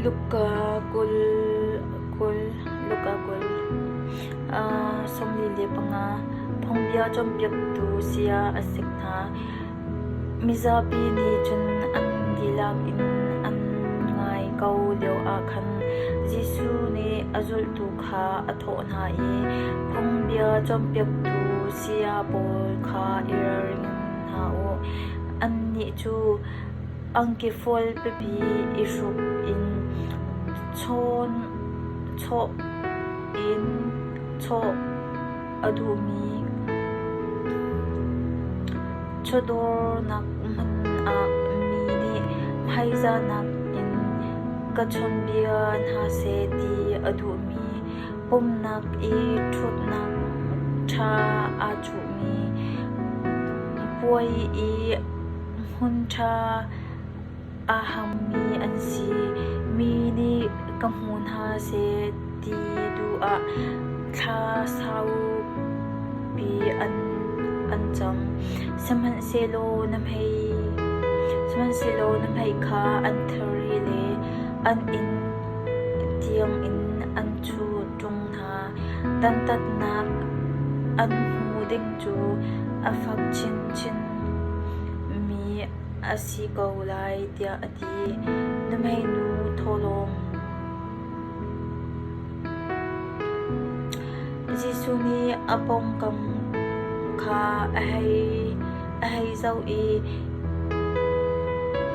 Luka 20, Luka 20, 45 Phungbia cawnpiaktu saya a si hna. Mizapi nih cun an dihlak in an ngai ko lioah khan Jesuh nih a zultu kha a thawh hna i, Phungbia cawnpiaktu saya pawl kha i ralring hna u. Annih cu angki fual pipi i hruk in chawh in chawh a duhmi chawdawrnak hmun ah mi nih phaizahnak in ka chawnbia hna seh ti a duhmi pumhnak i ṭhutnak ṭha aa cuhmi puai i hmun ṭha aa hammi an si. Mi nih ka hmu hna seh ti duh ah thla saupi an cam. Sihmanhsehlaw na hmei kha an thilri le an inn tiangin an chuh ṭung hna. Dantatnak an hmu ding cu a fak chinchin mi a si ko lai tiah a ti. Nuhmeinu thawhlawm. Jesuh nih a pawngkam kha a hei zoh i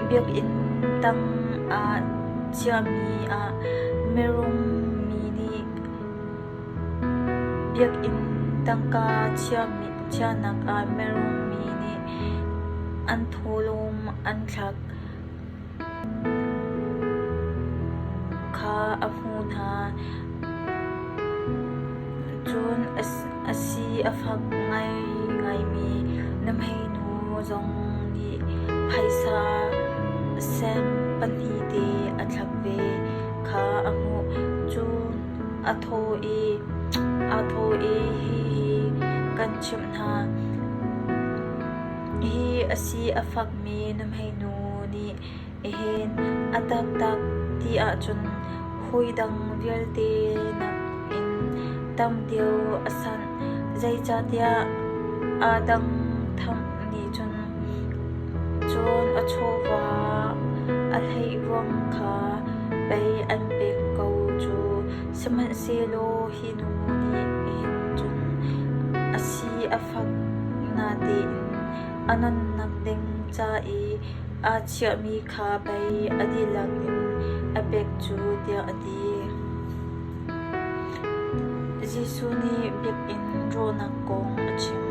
biakinn tang ah chiahmi ah mirum mi nih Biakinn tangka chiahnak ah mirum mi nih an thawhlawm an thlak kha a hmuh hna. Cun a si a fak ngaingaimi nuhmeinu zong nih phaisa sen pahnihte a thlak ve kha a hmuh. Cun a thaw i hihi kan chimh hna. Hi a si a fakmi nuhmeinu nih hin a taktak ti ahcun hawi dang vialte nakin tam deuh a sanh. Zeicahtiah aa dang tham nih cun a chawva a hleih ruang kha pei an pek ko cu. Sihmanhsehlaw hi nu nih hin cun a si a fak natein a nunnak ding ca i aa chiahmi kha pei a dihlak in a pek cu, tiah a ti. Jesuh nih biakinn rawhnak kong a chim.